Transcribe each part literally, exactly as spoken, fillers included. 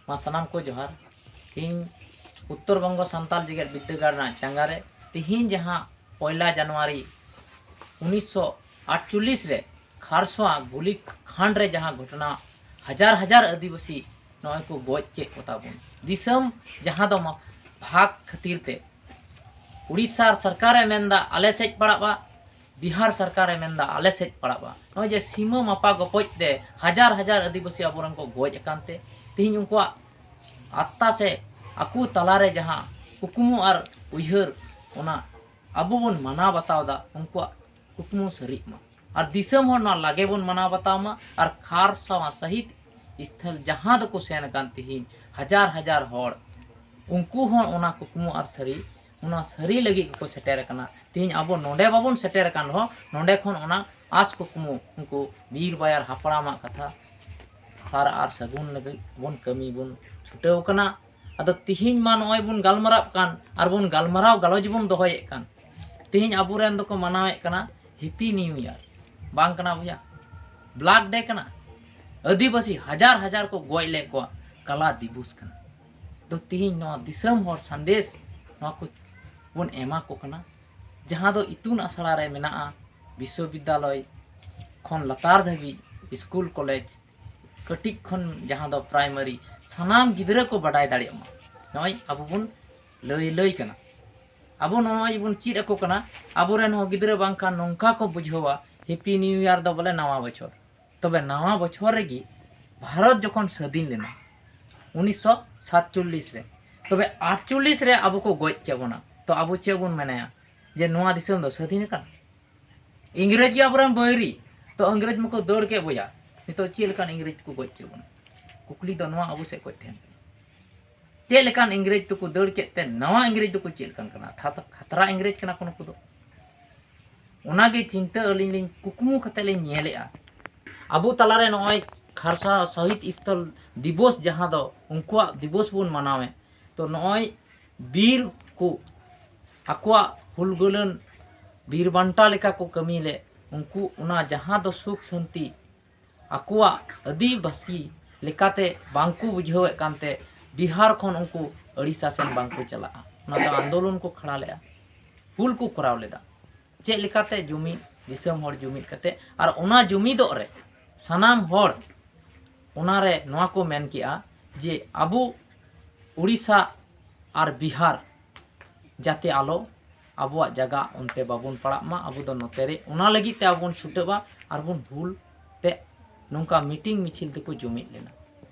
ᱢᱟ ᱥᱟᱱᱟᱢ ᱠᱚ ᱡᱚᱦᱟᱨ᱾ ᱤᱧ ᱩᱛᱛᱚᱨ ᱵᱚᱝᱜᱚ ᱥᱟᱱᱛᱟᱲ ᱡᱮᱜᱮᱛ ᱵᱤᱨᱫᱟᱹᱜᱟᱲ ᱨᱮᱱᱟᱜ ᱪᱟᱸᱜᱟ ᱨᱮ ᱛᱮᱦᱮᱧ ᱡᱟᱦᱟᱸ ᱯᱚᱭᱞᱟ ᱡᱟᱱᱩᱣᱟᱨᱤ ᱩᱱᱤᱥᱥᱚ ᱟᱴᱪᱚᱞᱞᱤᱥ ᱨᱮ ᱠᱷᱟᱨᱥᱚᱣᱟ ᱜᱩᱞᱤ ᱠᱷᱟᱱᱰ ᱨᱮ ᱡᱟᱦᱟᱸ ᱜᱷᱚᱴᱚᱱᱟ, ᱦᱟᱡᱟᱨ ᱦᱟᱡᱟᱨ ᱟᱹᱫᱤᱵᱟᱹᱥᱤ ᱱᱚᱜᱼᱚᱭ ᱠᱚ ᱜᱚᱡ ᱠᱮᱫ ᱠᱚ ᱛᱟᱵᱚᱱ᱾ ᱫᱤᱥᱚᱢ ᱡᱟᱦᱟᱸ ᱫᱚ ᱢᱟ-, ᱵᱷᱟᱜᱽ ᱠᱷᱟᱹᱛᱤᱨ ᱛᱮ ᱩᱲᱤᱥᱥᱟ ᱥᱚᱨᱠᱟᱨᱮ ᱢᱮᱱᱫᱟ ᱟᱞᱮ ᱥᱮᱫ ᱯᱟᱲᱟᱜᱼᱟ, ᱵᱤᱦᱟᱨ ᱥᱚᱨᱠᱟᱨᱮ ᱢᱮᱱᱫᱟ ᱟᱞᱮ ᱥᱮᱫ ᱯᱟᱲᱟᱜᱼᱟ᱾ ᱱᱚᱜᱼᱚᱭ ᱡᱮ ᱥᱤᱢᱟᱹ ᱢᱟᱯᱟ ᱜᱚᱯᱚᱡ ᱛᱮ ᱦᱟᱡᱟᱨ ᱦᱟᱡᱟᱨ ᱟᱹᱫᱤᱵᱟᱹᱥᱤ ᱟᱵᱚᱨᱮᱱ ᱠᱚ ᱜᱚᱡ ᱟᱠᱟᱱ ᱛᱮ ᱛᱮᱦᱮᱧ ᱩᱱᱠᱩᱣᱟᱜ ᱟᱛᱛᱟ ᱥᱮ ᱟᱠᱚ ᱛᱟᱞᱟᱨᱮ ᱡᱟᱦᱟᱸ ᱠᱩᱠᱢᱩ ᱟᱨ ᱩᱭᱦᱟᱹᱨ, ᱚᱱᱟ ᱟᱵᱚ ᱵᱚᱱ ᱢᱟᱱᱟᱣ ᱵᱟᱛᱟᱣ ᱮᱫᱟ, ᱩᱱᱠᱩᱣᱟᱜ ᱠᱩᱠᱢᱩ ᱥᱟᱹᱨᱤᱜ ᱢᱟ᱾ ᱟᱨ ᱫᱤᱥᱚᱢ ᱦᱚᱲ ᱱᱚᱣᱟ ᱞᱟᱜᱮ ᱵᱚᱱ ᱢᱟᱱᱟᱣ ᱵᱟᱛᱟᱣ ᱢᱟ᱾ ᱟᱨ ᱠᱷᱟᱨᱥᱟᱣᱟ ᱥᱟᱹᱦᱤᱫ ᱥᱛᱷᱚᱞ ᱡᱟᱦᱟᱸ ᱫᱚᱠᱚ ᱥᱮᱱ ᱟᱠᱟᱱ ᱛᱮᱦᱮᱧ ᱦᱟᱡᱟᱨ ᱦᱟᱡᱟᱨ ᱦᱚᱲ, ᱩᱱᱠᱩ ᱦᱚᱸ ᱚᱱᱟ ᱠᱩᱠᱢᱩ ᱟᱨ ᱥᱟᱹᱨᱤ, ᱚᱱᱟ ᱥᱟᱹᱨᱤ ᱞᱟᱹᱜᱤᱫ ᱜᱮᱠᱚ ᱥᱮᱴᱮᱨ ᱟᱠᱟᱱᱟ᱾ ᱛᱮᱦᱮᱧ ᱟᱵᱚ ᱱᱚᱰᱮ ᱵᱟᱵᱚᱱ ᱥᱮᱴᱮᱨ ᱟᱠᱟᱱ ᱨᱮᱦᱚᱸ, ᱱᱚᱰᱮ ᱠᱷᱚᱱ ᱚᱱᱟ ᱟᱸᱥ ᱠᱩᱠᱢᱩ ᱩᱱᱠᱩ ᱵᱤᱨ ᱵᱟᱭᱟᱨ ᱦᱟᱯᱲᱟᱢᱟᱜ ᱠᱟᱛᱷᱟ ᱥᱟᱨ ᱟᱨ ᱥᱟᱹᱜᱩᱱ ᱞᱟᱹᱜᱤᱫ ᱵᱚᱱ ᱠᱟᱹᱢᱤ ᱵᱚᱱ ᱪᱷᱩᱴᱟᱹᱣ ᱟᱠᱟᱱᱟ᱾ ᱟᱫᱚ ᱛᱤᱦᱤᱧ ᱢᱟ ᱱᱚᱜᱼᱚᱭ ᱵᱚᱱ ᱜᱟᱞᱢᱟᱨᱟᱜ ᱠᱟᱱ ᱟᱨ ᱵᱚᱱ ᱜᱟᱞᱢᱟᱨᱟᱣ ᱜᱟᱞᱚᱪ ᱵᱚᱱ ᱫᱚᱦᱚᱭᱮᱫ ᱠᱟᱱ, ᱛᱤᱦᱤᱧ ᱟᱵᱚᱨᱮᱱ ᱫᱚᱠᱚ ᱢᱟᱱᱟᱣᱮᱫ ᱠᱟᱱᱟ ᱦᱮᱯᱤ ᱱᱤᱭᱩ ᱤᱭᱟᱨ, ᱵᱟᱝ ᱠᱟᱱᱟ ᱵᱚᱭᱦᱟ? ᱵᱞᱟᱠ ᱰᱮ ᱠᱟᱱᱟ᱾ ᱟᱹᱫᱤᱵᱟᱹᱥᱤ ᱦᱟᱡᱟᱨ ᱦᱟᱡᱟᱨ ᱠᱚ ᱜᱚᱡ ᱞᱮᱫ ᱠᱚᱣᱟ, ᱠᱟᱞᱟ ᱫᱤᱵᱚᱥ ᱠᱟᱱᱟ᱾ ᱫᱚ ᱛᱤᱦᱤᱧ ᱱᱚᱣᱟ ᱫᱤᱥᱚᱢ ᱦᱚᱲ ᱥᱟᱸᱫᱮᱥ ᱱᱚᱣᱟ ᱠᱚ ᱵᱚᱱ ᱮᱢᱟ ᱠᱚ ᱠᱟᱱᱟ, ᱡᱟᱦᱟᱸ ᱫᱚ ᱤᱛᱩᱱ ᱟᱥᱲᱟ ᱨᱮ ᱢᱮᱱᱟᱜᱼᱟ, ᱵᱤᱥᱥᱚᱵᱤᱫᱽᱫᱟᱞᱚᱭ ᱠᱷᱚᱱ ᱞᱟᱛᱟᱨ ᱫᱷᱟᱹᱵᱤᱡ, ᱥᱠᱩᱞ, ᱠᱚᱞᱮᱡᱽ, ᱠᱟᱹᱴᱤᱡ ᱠᱷᱚᱱ ᱡᱟᱦᱟᱸ ᱫᱚ ᱯᱨᱟᱭᱢᱟᱨᱤ, ᱥᱟᱱᱟᱢ ᱜᱤᱫᱽᱨᱟᱹ ᱠᱚ ᱵᱟᱰᱟᱭ ᱫᱟᱲᱮᱭᱟᱜ ᱢᱟ᱾ ᱱᱚᱜᱼᱚᱭ ᱟᱵᱚ ᱵᱚᱱ ᱞᱟᱹᱭ ᱞᱟᱹᱭ ᱠᱟᱱᱟ, ᱟᱵᱚ ᱱᱚᱜᱼᱚᱭ ᱵᱚᱱ ᱪᱮᱫ ᱟᱠᱚ ᱠᱟᱱᱟ᱾ ᱟᱵᱚᱨᱮᱱ ᱦᱚᱸ ᱜᱤᱫᱽᱨᱟᱹ ᱵᱟᱝᱠᱷᱟᱱ ᱱᱚᱝᱠᱟ ᱠᱚ ᱵᱩᱡᱷᱟᱹᱣᱟ ᱦᱮᱯᱤ ᱱᱤᱭᱩ ᱤᱭᱟᱨ ᱫᱚ ᱵᱚᱞᱮ ᱱᱟᱣᱟ ᱵᱚᱪᱷᱚᱨ᱾ ᱛᱚᱵᱮ ᱱᱟᱣᱟ ᱵᱚᱪᱷᱚᱨ ᱨᱮᱜᱮ ᱵᱷᱟᱨᱚᱛ ᱡᱚᱠᱷᱚᱱ ᱥᱟᱹᱫᱷᱤᱱ ᱞᱮᱱᱟ ᱩᱱᱤᱥᱥᱚ ᱥᱟᱛᱪᱚᱞᱞᱤᱥ ᱨᱮ, ᱛᱚᱵᱮ ᱟᱴᱪᱚᱞᱞᱤᱥ ᱨᱮ ᱟᱵᱚ ᱠᱚ ᱜᱚᱡ ᱠᱮᱫ ᱵᱚᱱᱟ᱾ ᱛᱚ ᱟᱵᱚ ᱪᱮᱫ ᱵᱚᱱ ᱢᱮᱱᱟᱭᱟ ᱡᱮ ᱱᱚᱣᱟ ᱫᱤᱥᱚᱢ ᱫᱚ ᱥᱟᱹᱫᱷᱤᱱ ᱟᱠᱟᱱᱟ? ᱤᱝᱨᱮᱡᱽ ᱜᱮ ᱟᱵᱚᱨᱮᱱ ᱵᱟᱹᱭᱨᱤ᱾ ᱛᱚ ᱤᱝᱨᱮᱡᱽ ᱢᱟᱠᱚ ᱫᱟᱹᱲ ᱠᱮᱫ ᱵᱚᱭᱟ, ᱱᱤᱛᱚᱜ ᱪᱮᱫ ᱞᱮᱠᱟᱱ ᱤᱝᱨᱮᱡᱽ ᱠᱚ ᱜᱚᱡ ᱠᱮᱫ ᱵᱚᱱᱟ? ᱠᱩᱠᱞᱤ ᱫᱚ ᱱᱚᱣᱟ ᱟᱵᱚ ᱥᱮᱫ ᱠᱷᱚᱱ ᱛᱟᱦᱮᱱ ᱠᱟᱱᱟ᱾ ᱪᱮᱫ ᱞᱮᱠᱟᱱ ᱤᱝᱨᱮᱡᱽ ᱫᱚᱠᱚ ᱫᱟᱹᱲ ᱠᱮᱫ ᱛᱮ ᱱᱟᱣᱟ ᱤᱝᱨᱮᱡᱽ ᱫᱚᱠᱚ ᱪᱮᱫ ᱞᱮᱠᱟᱱ ᱠᱟᱱᱟ? ᱛᱷᱟ-, ᱠᱷᱟᱛᱨᱟ ᱤᱝᱨᱮᱡᱽ ᱠᱟᱱᱟ ᱠᱚ ᱱᱩᱠᱩ ᱫᱚ᱾ ᱚᱱᱟᱜᱮ ᱪᱤᱱᱛᱟᱹ ᱟᱹᱞᱤᱧ ᱞᱤᱧ ᱠᱩᱠᱢᱩ ᱠᱟᱛᱮ ᱞᱤᱧ ᱧᱮᱞᱮᱜᱼᱟ᱾ ᱟᱵᱚ ᱛᱟᱞᱟᱨᱮ ᱱᱚᱜᱼᱚᱭ ᱠᱷᱟᱨᱥᱟ ᱥᱚᱦᱤᱫ ᱥᱛᱷᱚᱞ ᱫᱤᱵᱚᱥ, ᱡᱟᱦᱟᱸ ᱫᱚ ᱩᱱᱠᱩᱣᱟᱜ ᱫᱤᱵᱚᱥ ᱵᱚᱱ ᱢᱟᱱᱟᱣᱮᱫ, ᱛᱚ ᱱᱚᱜᱼᱚᱭ ᱵᱤᱨ ᱠᱚ ᱟᱠᱚᱣᱟᱜ ᱦᱩᱞᱜᱟᱹᱞᱟᱹᱱ ᱵᱤᱨ ᱵᱟᱱᱴᱟ ᱞᱮᱠᱟ ᱠᱚ ᱠᱟᱹᱢᱤ ᱞᱮᱫ, ᱩᱱᱠᱩ ᱚᱱᱟ ᱡᱟᱦᱟᱸ ᱫᱚ ᱥᱩᱠ ᱥᱟᱱᱛᱤ ᱟᱠᱚᱣᱟᱜ ᱟᱹᱫᱤᱵᱟᱹᱥᱤ ᱞᱮᱠᱟᱛᱮ ᱵᱟᱝᱠᱚ ᱵᱩᱡᱷᱟᱹᱣᱮᱫ ᱠᱟᱱᱛᱮ ᱵᱤᱦᱟᱨ ᱠᱷᱚᱱ ᱩᱱᱠᱩ ᱳᱲᱤᱥᱟ ᱥᱮᱱ ᱵᱟᱝᱠᱚ ᱪᱟᱞᱟᱜᱼᱟ᱾ ᱚᱱᱟ ᱫᱚ ᱟᱱᱫᱳᱞᱚᱱ ᱠᱚ ᱠᱷᱟᱲᱟ ᱞᱮᱫᱼᱟ, ᱦᱩᱞ ᱠᱚ ᱠᱚᱨᱟᱣ ᱞᱮᱫᱟ᱾ ᱪᱮᱫ ᱞᱮᱠᱟᱛᱮ ᱡᱩᱢᱤᱫ, ᱫᱤᱥᱚᱢ ᱦᱚᱲ ᱡᱩᱢᱤᱫ ᱠᱟᱛᱮ, ᱟᱨ ᱚᱱᱟ ᱡᱩᱢᱤᱫᱚᱜ ᱨᱮ ᱥᱟᱱᱟᱢ ᱦᱚᱲ ᱚᱱᱟᱨᱮ ᱱᱚᱣᱟ ᱠᱚ ᱢᱮᱱ ᱠᱮᱜᱼᱟ ᱡᱮ ᱟᱵᱚ ᱳᱲᱤᱥᱟ ᱟᱨ ᱵᱤᱦᱟᱨ ᱡᱟᱛᱮ ᱟᱞᱚ ᱟᱵᱚᱣᱟᱜ ᱡᱟᱭᱜᱟ ᱚᱱᱛᱮ ᱵᱟᱵᱚᱱ ᱯᱟᱲᱟᱜ ᱢᱟ, ᱟᱵᱚ ᱫᱚ ᱱᱚᱛᱮ ᱨᱮ, ᱚᱱᱟ ᱞᱟᱹᱜᱤᱫ ᱛᱮ ᱟᱵᱚ ᱵᱚᱱ ᱪᱷᱩᱴᱟᱹᱜᱼᱟ ᱟᱨ ᱵᱚᱱ ᱦᱩᱞ ᱛᱮ ᱱᱚᱝᱠᱟ ᱢᱤᱴᱤᱝ ᱢᱤᱪᱷᱤᱞ ᱛᱮᱠᱚ ᱡᱩᱢᱤᱫ ᱞᱮᱱᱟ᱾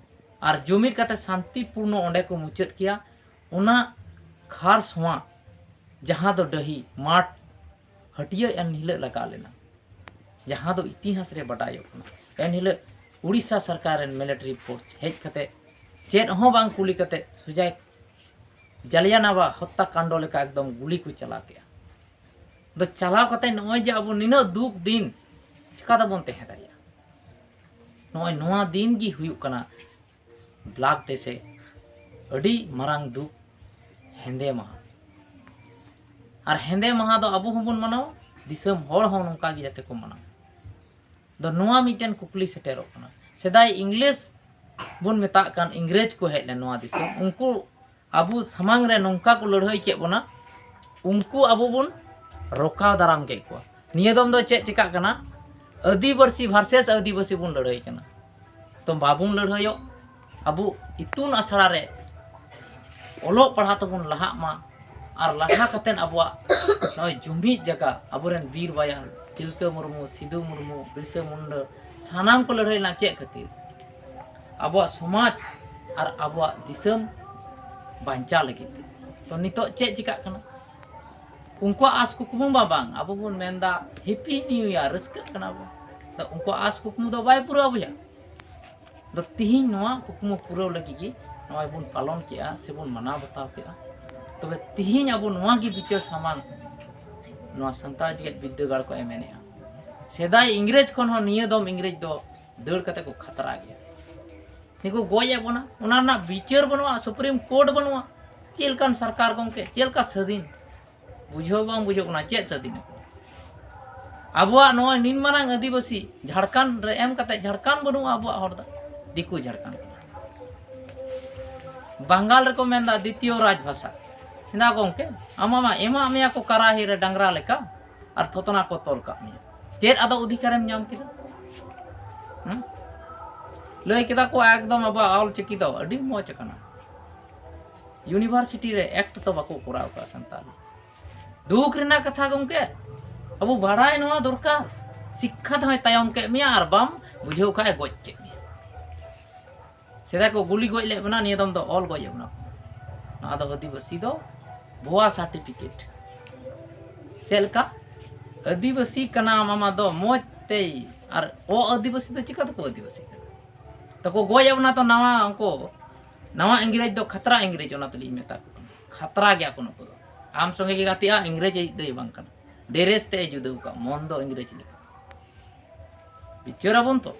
ᱟᱨ ᱡᱩᱢᱤᱫ ᱠᱟᱛᱮ ᱥᱟᱱᱛᱤᱯᱩᱨᱱᱚ ᱚᱸᱰᱮ ᱠᱚ ᱢᱩᱪᱟᱹᱫ ᱠᱮᱭᱟ᱾ ᱚᱱᱟ ᱠᱷᱟᱨᱥᱚᱣᱟ ᱡᱟᱦᱟᱸ ᱫᱚ ᱰᱟᱹᱦᱤ ᱢᱟᱴᱷ ᱦᱟᱹᱴᱤᱭᱟᱹ ᱮᱱ ᱦᱤᱞᱳᱜ ᱞᱟᱜᱟᱣ ᱞᱮᱱᱟ, ᱡᱟᱦᱟᱸ ᱫᱚ ᱤᱛᱤᱦᱟᱥ ᱨᱮ ᱵᱟᱰᱟᱭᱚᱜ ᱠᱟᱱᱟ᱾ ᱮᱱ ᱦᱤᱞᱳᱜ ᱩᱲᱤᱥᱥᱟ ᱥᱚᱨᱠᱟᱨ ᱨᱮᱱ ᱢᱤᱞᱤᱴᱟᱨᱤ ᱯᱷᱳᱨᱥ ᱦᱮᱡ ᱠᱟᱛᱮ ᱪᱮᱫ ᱦᱚᱸ ᱵᱟᱝ ᱠᱩᱞᱤ ᱠᱟᱛᱮ ᱥᱚᱡᱟᱭ ᱡᱟᱞᱤᱭᱟᱱᱟᱣᱟ ᱦᱚᱛᱛᱟ ᱠᱟᱱᱰᱚ ᱞᱮᱠᱟ ᱮᱠᱫᱚᱢ ᱜᱩᱞᱤ ᱠᱚ ᱪᱟᱞᱟᱣ ᱠᱮᱜᱼᱟ᱾ ᱟᱫᱚ ᱪᱟᱞᱟᱣ ᱠᱟᱛᱮ ᱱᱚᱜᱼᱚᱭ ᱡᱮ ᱟᱵᱚ ᱱᱤᱱᱟᱹᱜ ᱫᱩᱠ ᱫᱤᱱ ᱪᱤᱠᱟ ᱛᱮᱵᱚᱱ ᱛᱟᱦᱮᱸ ᱫᱟᱲᱮᱭᱟᱜᱼᱟ? ᱱᱚᱜᱼᱚᱭ ᱱᱚᱣᱟ ᱫᱤᱱ ᱜᱮ ᱦᱩᱭᱩᱜ ᱠᱟᱱᱟ ᱵᱞᱮᱠ ᱰᱮ ᱥᱮ ᱟᱹᱰᱤ ᱢᱟᱨᱟᱝ ᱫᱩᱠ, ᱦᱮᱸᱫᱮ ᱢᱟᱦᱟ᱾ ᱟᱨ ᱦᱮᱸᱫᱮ ᱢᱟᱦᱟ ᱫᱚ ᱟᱵᱚ ᱦᱚᱸᱵᱚᱱ ᱢᱟᱱᱟᱣᱟ, ᱫᱤᱥᱚᱢ ᱦᱚᱲ ᱦᱚᱸ ᱱᱚᱝᱠᱟ ᱜᱮ ᱡᱟᱛᱮ ᱠᱚ ᱢᱟᱱᱟᱣᱟ᱾ ᱫᱚ ᱱᱚᱣᱟ ᱢᱤᱫᱴᱮᱱ ᱠᱩᱠᱞᱤ ᱥᱮᱴᱮᱨᱚᱜ ᱠᱟᱱᱟ, ᱥᱮᱫᱟᱭ ᱤᱝᱞᱤᱥ ᱵᱚᱱ ᱢᱮᱛᱟᱜ ᱠᱟᱱ, ᱤᱝᱨᱮᱡᱽ ᱠᱚ ᱦᱮᱡ ᱞᱮᱱ ᱱᱚᱣᱟ ᱫᱤᱥᱚᱢ, ᱩᱱᱠᱩ ᱟᱵᱚ ᱥᱟᱢᱟᱝ ᱨᱮ ᱱᱚᱝᱠᱟ ᱠᱚ ᱞᱟᱹᱲᱦᱟᱹᱭ ᱠᱮᱫ ᱵᱚᱱᱟ, ᱩᱱᱠᱩ ᱟᱵᱚ ᱵᱚᱱ ᱨᱚᱠᱟᱣ ᱫᱟᱨᱟᱢ ᱠᱮᱫ ᱠᱚᱣᱟ᱾ ᱱᱤᱭᱟᱹ ᱫᱚᱢ ᱫᱚ ᱪᱮᱫ ᱪᱤᱠᱟᱜ ᱠᱟᱱᱟ? ᱟᱹᱫᱤᱵᱟᱹᱥᱤ ᱵᱷᱟᱨᱥᱮᱥ ᱟᱹᱫᱤᱵᱟᱹᱥᱤ ᱵᱚᱱ ᱞᱟᱹᱲᱦᱟᱹᱭ ᱠᱟᱱᱟ᱾ ᱛᱚ ᱵᱟᱵᱚᱱ ᱞᱟᱹᱲᱦᱟᱹᱭᱚᱜ, ᱟᱵᱚ ᱤᱛᱩᱱ ᱟᱥᱲᱟ ᱨᱮ ᱚᱞᱚᱜ ᱯᱟᱲᱦᱟᱜ ᱛᱮᱵᱚᱱ ᱞᱟᱦᱟᱜ ᱢᱟ᱾ ᱟᱨ ᱞᱟᱦᱟ ᱠᱟᱛᱮᱫ ᱟᱵᱚᱣᱟᱜ ᱱᱚᱜᱼᱚᱭ ᱡᱩᱢᱤᱫ ᱡᱟᱭᱜᱟ, ᱟᱵᱚᱨᱮᱱ ᱵᱤᱨ ᱵᱟᱭᱟᱨ ᱛᱤᱞᱠᱟᱹ ᱢᱩᱨᱢᱩ, ᱥᱤᱫᱩ ᱢᱩᱨᱢᱩ, ᱵᱤᱨᱥᱟᱹ ᱢᱩᱱᱰᱟᱹ, ᱥᱟᱱᱟᱢ ᱠᱚ ᱞᱟᱹᱲᱦᱟᱹᱭ ᱞᱮᱱᱟ᱾ ᱪᱮᱫ ᱠᱷᱟᱹᱛᱤᱨ? ᱟᱵᱚᱣᱟᱜ ᱥᱚᱢᱟᱡᱽ ᱟᱨ ᱟᱵᱚᱣᱟᱜ ᱫᱤᱥᱚᱢ ᱵᱟᱧᱪᱟᱣ ᱞᱟᱹᱜᱤᱫ ᱛᱮ᱾ ᱛᱚ ᱱᱤᱛᱚᱜ ᱪᱮᱫ ᱪᱤᱠᱟᱜ ᱠᱟᱱᱟ? ᱩᱱᱠᱩᱣᱟᱜ ᱟᱸᱥ ᱠᱩᱠᱢᱩ ᱢᱟ ᱵᱟᱝ, ᱟᱵᱚ ᱵᱚᱱ ᱢᱮᱱᱫᱟ ᱦᱮᱯᱤ ᱱᱤᱭᱩ ᱤᱭᱟᱨ, ᱨᱟᱹᱥᱠᱟᱹᱜ ᱠᱟᱱᱟ ᱵᱚᱱ᱾ ᱛᱚ ᱩᱱᱠᱩᱣᱟᱜ ᱟᱸᱥ ᱠᱩᱠᱢᱩ ᱫᱚ ᱵᱟᱭ ᱯᱩᱨᱟᱹᱣ ᱵᱚᱭᱦᱟ᱾ ᱫᱚ ᱛᱤᱦᱤᱧ ᱱᱚᱣᱟ ᱠᱩᱠᱢᱩ ᱯᱩᱨᱟᱹᱣ ᱞᱟᱹᱜᱤᱫ ᱜᱮ ᱱᱚᱜᱼᱚᱭ ᱵᱚᱱ ᱯᱟᱞᱚᱱ ᱠᱮᱜᱼᱟ ᱥᱮᱵᱚᱱ ᱢᱟᱱᱟᱣ ᱵᱟᱛᱟᱣ ᱠᱮᱜᱼᱟ᱾ ᱛᱚᱵᱮ ᱛᱤᱦᱤᱧ ᱟᱵᱚ ᱱᱚᱣᱟ ᱜᱮ ᱵᱤᱪᱟᱹᱨ ᱥᱟᱢᱟᱝ ᱱᱚᱣᱟ ᱥᱟᱱᱛᱟᱲ ᱡᱮᱜᱮᱛ ᱵᱤᱨᱫᱟᱹᱜᱟᱲ ᱠᱚ ᱮᱢᱮᱱᱮᱜᱼᱟ᱾ ᱥᱮᱫᱟᱭ ᱤᱝᱨᱮᱡᱽ ᱠᱷᱚᱱ ᱦᱚᱸ ᱱᱤᱭᱟᱹ ᱫᱚᱢ ᱤᱝᱨᱮᱡᱽ ᱫᱚ ᱫᱟᱹᱲ ᱠᱟᱛᱮ ᱠᱚ ᱠᱷᱟᱛᱨᱟ ᱜᱮᱭᱟ᱾ ᱱᱤᱭᱟᱹ ᱠᱚ ᱜᱚᱡ ᱮᱫ ᱵᱚᱱᱟ, ᱚᱱᱟ ᱨᱮᱱᱟᱜ ᱵᱤᱪᱟᱹᱨ ᱵᱟᱹᱱᱩᱜᱼᱟ, ᱥᱩᱯᱨᱤᱢ ᱠᱳᱨᱴ ᱵᱟᱹᱱᱩᱜᱼᱟ᱾ ᱪᱮᱫ ᱞᱮᱠᱟᱱ ᱥᱚᱨᱠᱟᱨ ᱜᱚᱢᱠᱮ, ᱪᱮᱫ ᱞᱮᱠᱟ ᱥᱟᱹᱫᱷᱤᱱ? ᱵᱩᱡᱷᱟᱹᱣ ᱵᱟᱝ ᱵᱩᱡᱷᱟᱹᱜ ᱠᱟᱱᱟ, ᱪᱮᱫ ᱥᱟᱹᱫᱷᱤᱱ? ᱟᱵᱚᱣᱟᱜ ᱱᱚᱜᱼᱚᱭ ᱱᱤᱱ ᱢᱟᱨᱟᱝ ᱟᱹᱫᱤᱵᱟᱹᱥᱤ ᱡᱷᱟᱲᱠᱷᱚᱸᱰ ᱨᱮ ᱮᱢ ᱠᱟᱛᱮ ᱡᱷᱟᱲᱠᱷᱚᱸᱰ ᱵᱟᱹᱱᱩᱜᱼᱟ ᱟᱵᱚᱣᱟᱜ ᱦᱚᱲ ᱫᱚ᱾ ᱫᱤᱠᱩ ᱡᱷᱟᱲᱠᱷᱚᱸᱰ ᱠᱟᱱᱟ᱾ ᱵᱟᱝᱜᱟᱞ ᱨᱮᱠᱚ ᱢᱮᱱᱫᱟ ᱫᱤᱛᱤᱭᱚ ᱨᱟᱡᱽ ᱵᱷᱟᱥᱟ᱾ ᱢᱮᱱᱫᱟ ᱜᱚᱢᱠᱮ, ᱟᱢᱟᱜ ᱢᱟ ᱮᱢᱟᱜ ᱢᱮᱭᱟ ᱠᱚ ᱠᱟᱨᱟᱦᱤ ᱨᱮ ᱰᱟᱝᱨᱟ ᱞᱮᱠᱟ ᱟᱨ ᱛᱷᱚᱛᱱᱟ ᱠᱚ ᱛᱚᱞ ᱠᱟᱜ ᱢᱮᱭᱟ, ᱪᱮᱫ ᱟᱫᱚ ᱚᱫᱷᱤᱠᱟᱨᱮᱢ ᱧᱟᱢ ᱠᱮᱫᱟ? ᱦᱩᱸ? ᱞᱟᱹᱭ ᱠᱮᱫᱟ ᱠᱚ ᱮᱠᱫᱚᱢ ᱟᱵᱚᱣᱟᱜ ᱚᱞ ᱪᱤᱠᱤ ᱫᱚ ᱟᱹᱰᱤ ᱢᱚᱡᱽ ᱟᱠᱟᱱᱟ, ᱤᱭᱩᱱᱤᱵᱷᱟᱨᱥᱤᱴᱤ ᱨᱮ ᱮᱠᱴ ᱛᱚ ᱵᱟᱠᱚ ᱠᱚᱨᱟᱣ ᱠᱟᱜᱼᱟ ᱥᱟᱱᱛᱟᱞᱤ᱾ ᱫᱩᱠ ᱨᱮᱱᱟᱜ ᱠᱟᱛᱷᱟ ᱜᱚᱢᱠᱮ, ᱟᱵᱚ ᱵᱟᱲᱟᱭ ᱱᱚᱣᱟ ᱫᱚᱨᱠᱟᱨ, ᱥᱤᱠᱠᱷᱟ ᱫᱚᱭ ᱛᱟᱭᱚᱢ ᱠᱮᱫ ᱢᱮᱭᱟ ᱟᱨ ᱵᱟᱢ ᱵᱩᱡᱷᱟᱹᱣ ᱠᱷᱟᱡ ᱮ ᱜᱚᱡ ᱠᱮᱫ ᱢᱮᱭᱟ᱾ ᱥᱮᱫᱟᱭ ᱠᱚ ᱜᱩᱞᱤ ᱜᱚᱡ ᱞᱮᱫ ᱵᱚᱱᱟ, ᱱᱤᱭᱟᱹ ᱫᱚᱢ ᱫᱚ ᱚᱞ ᱜᱚᱡ ᱮᱫ ᱵᱚᱱᱟ ᱠᱚ᱾ ᱱᱚᱣᱟ ᱫᱚ ᱟᱹᱫᱤᱵᱟᱹᱥᱤ ᱫᱚ ᱵᱷᱩᱣᱟ ᱥᱟᱨᱴᱤᱯᱷᱤᱠᱮᱴ᱾ ᱪᱮᱫ ᱞᱮᱠᱟ? ᱟᱹᱫᱤᱵᱟᱹᱥᱤ ᱠᱟᱱᱟᱢ ᱟᱢᱟᱜ ᱫᱚ ᱢᱚᱡᱽ ᱛᱮᱭ, ᱟᱨ ᱚ ᱟᱹᱫᱤᱵᱟᱹᱥᱤ ᱫᱚ ᱪᱤᱠᱟ ᱛᱮᱠᱚ ᱟᱹᱫᱤᱵᱟᱹᱥᱤ ᱠᱟᱱᱟ? ᱛᱚᱠᱚ ᱜᱚᱡ ᱮᱫ ᱵᱚᱱᱟ ᱛᱚ ᱱᱟᱣᱟ, ᱩᱱᱠᱩ ᱱᱟᱣᱟ ᱤᱝᱨᱮᱡᱽ ᱫᱚ ᱠᱷᱟᱛᱨᱟ ᱤᱝᱨᱮᱡᱽ, ᱚᱱᱟ ᱛᱮᱞᱤᱧ ᱢᱮᱛᱟ ᱠᱚ ᱠᱟᱱᱟ᱾ ᱠᱷᱟᱛᱨᱟ ᱜᱮᱭᱟ ᱠᱚ ᱱᱩᱠᱩ ᱫᱚ᱾ ᱟᱢ ᱥᱚᱸᱜᱮ ᱜᱮ ᱜᱟᱛᱮᱜᱼᱟ, ᱤᱝᱨᱮᱡᱽ ᱤᱡ ᱫᱚᱭ ᱵᱟᱝ ᱠᱟᱱᱟ᱾ ᱰᱨᱮᱥ ᱛᱮ ᱡᱩᱫᱟᱹ ᱟᱠᱟᱫ, ᱢᱚᱱ ᱫᱚ ᱤᱝᱨᱮᱡᱽ ᱞᱮᱠᱟ᱾ ᱵᱤᱪᱟᱹᱨ ᱟᱵᱚᱱ ᱛᱚ,